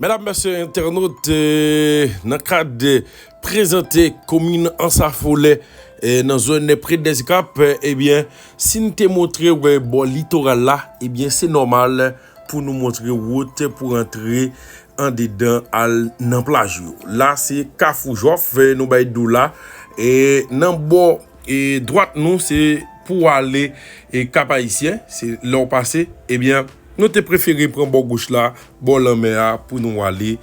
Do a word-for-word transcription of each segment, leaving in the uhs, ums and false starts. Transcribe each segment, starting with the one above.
Medam, mesye entènot, eh, nan kad prezante komin Ansafolè, eh, nan zòn Prèt Dèzikap, eh, ebyen, si n te montre w, eh, bò litoral la, ebyen, se nòmal pou nou montre wout pou rantre andedan al nan plaj yo. La, se Kafou Jòf, eh, nou bay dou la. E nan bò, eh, dwat nou, se pou ale, eh, Kap Ayisyen, se lè w pase, ebyen, nou te prefere pran bò goch la, bò lanmè a, pou nou ale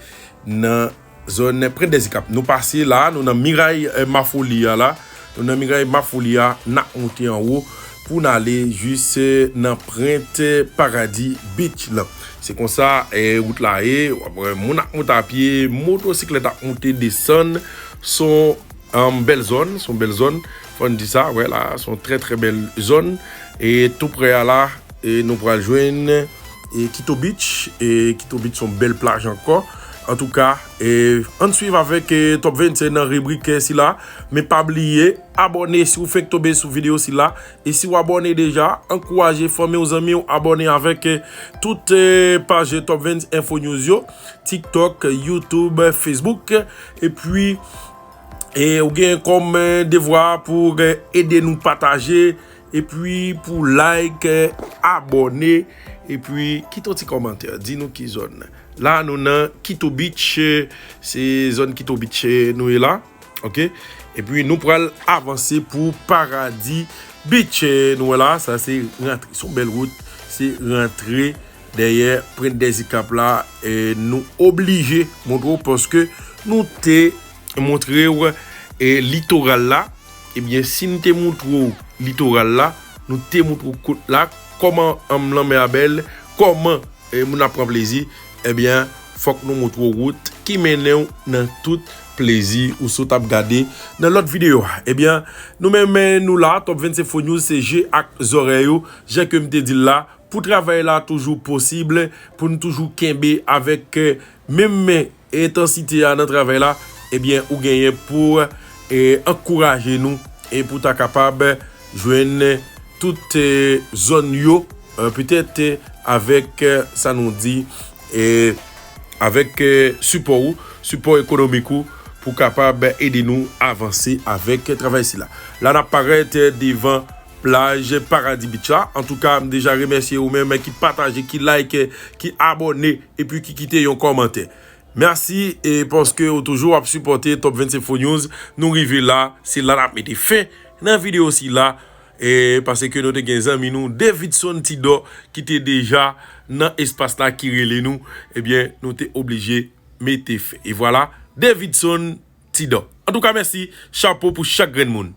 nan zòn Prèt Dèzikap. Nou pase la, nou nan miray, eh, Mafoli a la. Nou nan miray Mafoli a, n ap monte anwo pou n ale jis, eh, nan Prèt Paradi Beach lan. Se konsa, eh, wout la ye. W ap wè moun ap monte a pye, motosiklèt ap monte, desann. Se yon, um, bèl zòn, se yon bèl zòn. Fò n di sa, wè la, se yon trè, trè bèl zòn. E tou prè a la, e nou pral jwenn, e Quito Beach. E Quito Beach se yon bèl plaj ankò. Antouka, e ann swiv avèk, e Top Vennsenk nan ribrik, e sila. Men pa bliye, abòne si w fenk tonbe sou videyo sila. E si w abòne deja, ankouraje fanmi w, zanmi w abòne avèk, e tout, e paj Top Vennsenk Info News yo, TikTok, YouTube, Facebook. Epi, e ou gen kòm, e, devwa pou, e, ede nou pataje, epi pou like, e, abòne, epi kite yon ti kòmantè, di nou ki zòn. La, nou nan Quito Beach, e, se zòn Quito Beach, e, nou ye la. Ok? Epi nou pral avanse pou Paradi Beach, e, nou wè la, sa se rantre, se yon bèl wout, se rantre dèyè Prèt Dèzikap la, e, nou oblije montre w paske nou te montre w, e, litoral la. Ebyen, si n te montre w litoral la, nou te montre w kot la, kòman, um, lanmè a bèl, kòman, e, moun ap pran plezi, ebyen, fòk nou montre w wout ki mennen w nan tout plezi ou sot ap gade nan lòt videyo a. Ebyen, nou menm, e, nou la, Top Vennsenk Info News, se je ak zòrèy ou, jan ke m te di l la, pou travay la toujou posib, pou n toujou kenbe avèk, e, menm entansite a nan travay la, ebyen, ou genyen pou, e, ankouraje nou e pou ta kapab jwenn tout, e, zòn yo, e, petèt, e, avèk, e, sa nou di, e, avèk, e, sipò ou, sipò ekonomik ou, pou kapab ede nou avanse avèk travay sila. La, n ap parèt, e, devan plaj Paradi Beach la. Antouka, m deja remèsye ou menm ki pataje, ki like, ki abòne, epi ki kite yon kòmantè. Mèsi, e paske ou toujou ap sipòte Top Vennsenk Info News. Nou rive la, se la n ap mete fen nan videyo sila. E paske nou te gen zanmi nou, Davidson Tidor, ki te deja nan espas la, ki rele nou, ebyen, nou te oblije mete fen. E vwala, Davidson Tidor. Antouka, mèsi, chapo pou chak grenn moun.